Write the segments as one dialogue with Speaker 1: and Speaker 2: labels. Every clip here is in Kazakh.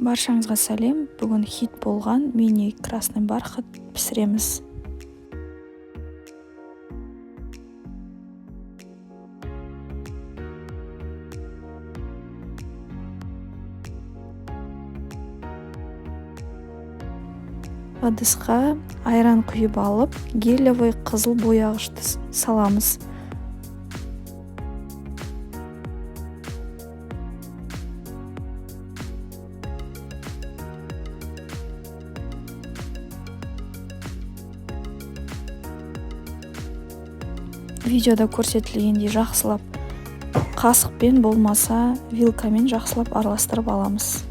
Speaker 1: Баршаңызға сәлем! Бүгін хит болған мини красный бархат пісіреміз. Ыдысқа айран құйып алып, гелевый қызыл бояғышты саламыз. Видеода көрсетілгендей жақсылап қасықпен болмаса вилкамен жақсылап араластырып аламыз.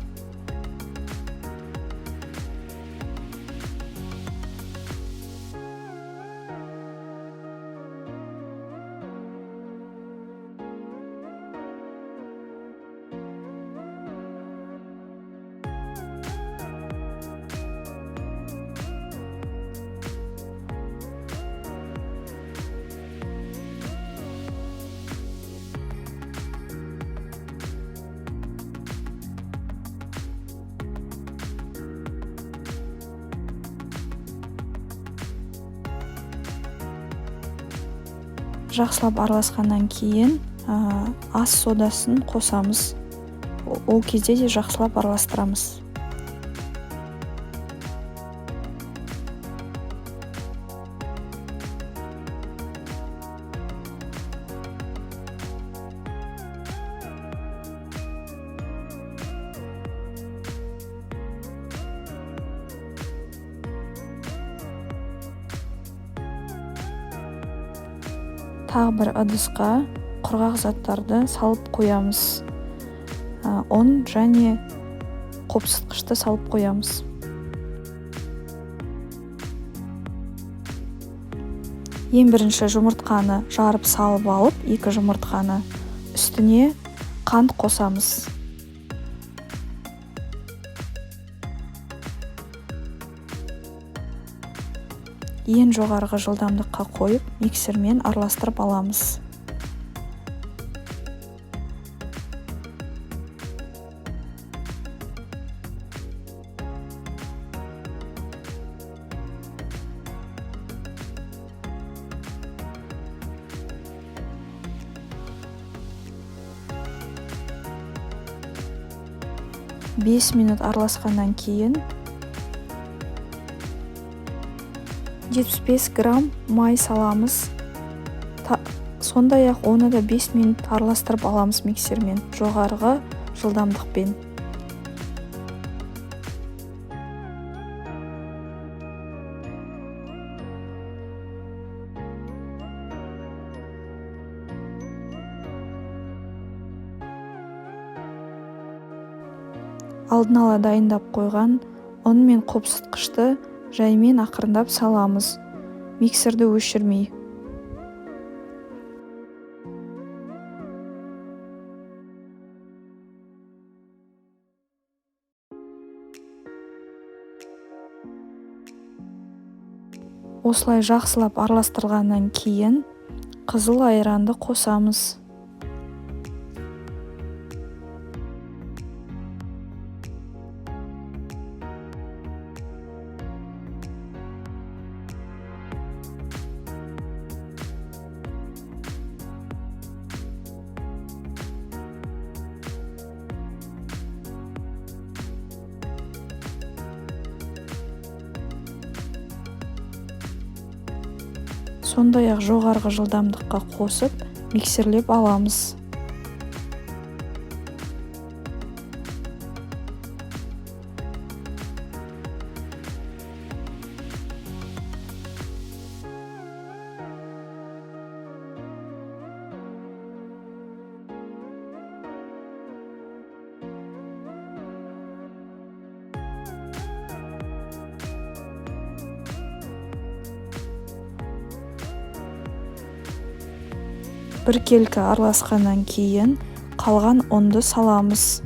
Speaker 1: Жақсылап араласқаннан кейін ас содасын қосамыз. Ол кезде де жақсылап араластырамыз. Тағы бір ыдысқа құрғақ заттарды салып қоямыз. Ұн және қопсытқышты салып қоямыз. Ең бірінші жұмыртқаны жарып салып алып, 2 жұмыртқаны үстіне қант қосамыз. Ең жоғарғы жылдамдыққа қойып, миксермен араластырып аламыз. 5 минут араласқаннан кейін 75 грамм май саламыз. Сондай-ақ оны да 5 минут араластырып аламыз миксермен, жоғарғы жылдамдықпен. Алдын ала дайындап қойған ұн мен қопсытқышты жаймен ақырындап саламыз, миксерді өшірмей. Осылай жақсылап араластырғаннан кейін қызыл айранды қосамыз. Сондай-ақ жоғарғы жылдамдыққа қосып, миксерлеп аламыз. Біркелкі араласқаннан кейін қалған ұнды саламыз.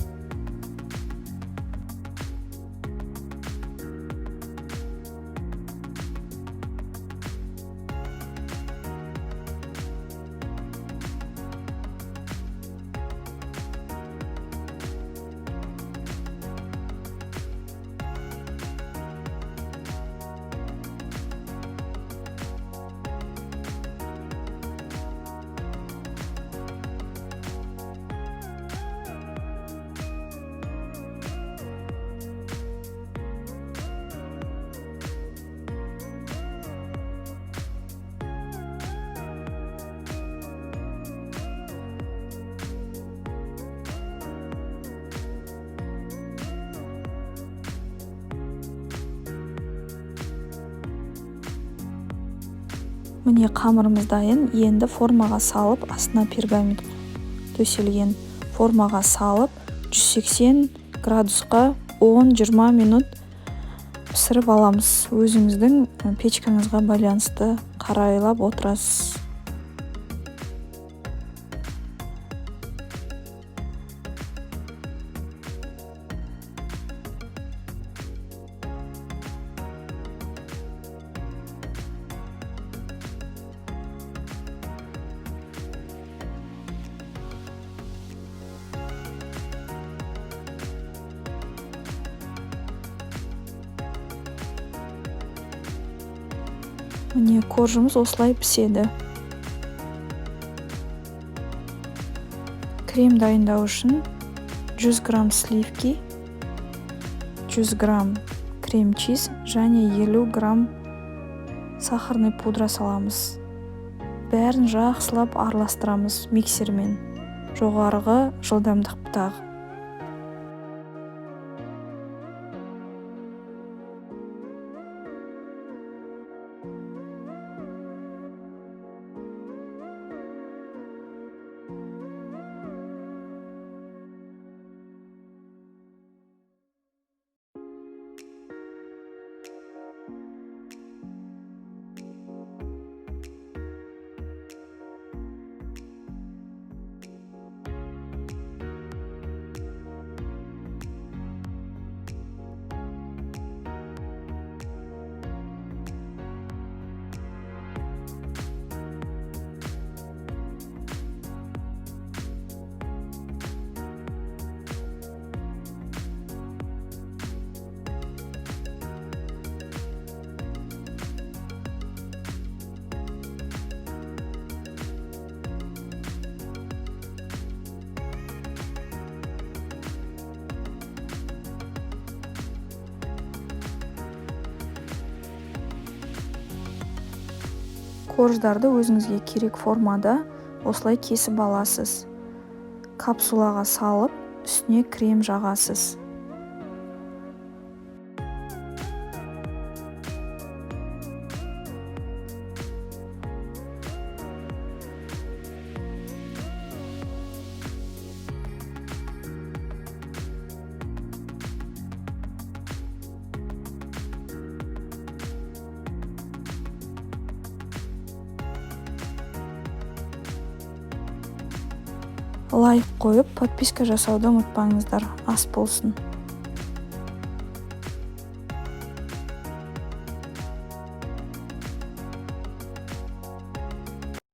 Speaker 1: Міне, қамырымыз дайын. Енді формаға салып, астына пергамент төселген формаға салып, 180 градусқа 10-20 минут пісіріп аламыз. Өзіңіздің печкаңызға байланысты қарайлап отырасыз. Міне, коржымыз осылай піседі. Крем дайындау үшін 100 грамм сливки, 100 грамм крем чиз және 50 грамм сахарный пудра саламыз. Бәрін жақсылап араластырамыз миксермен, жоғарғы жылдамдықтағы. Корждарды өзіңізге керек формада осылай кесіп аласыз. Капсулаға салып, үстіне крем жағасыз. Лайк қойып, подписка жасауды ұмытпаңыздар. Ас болсын.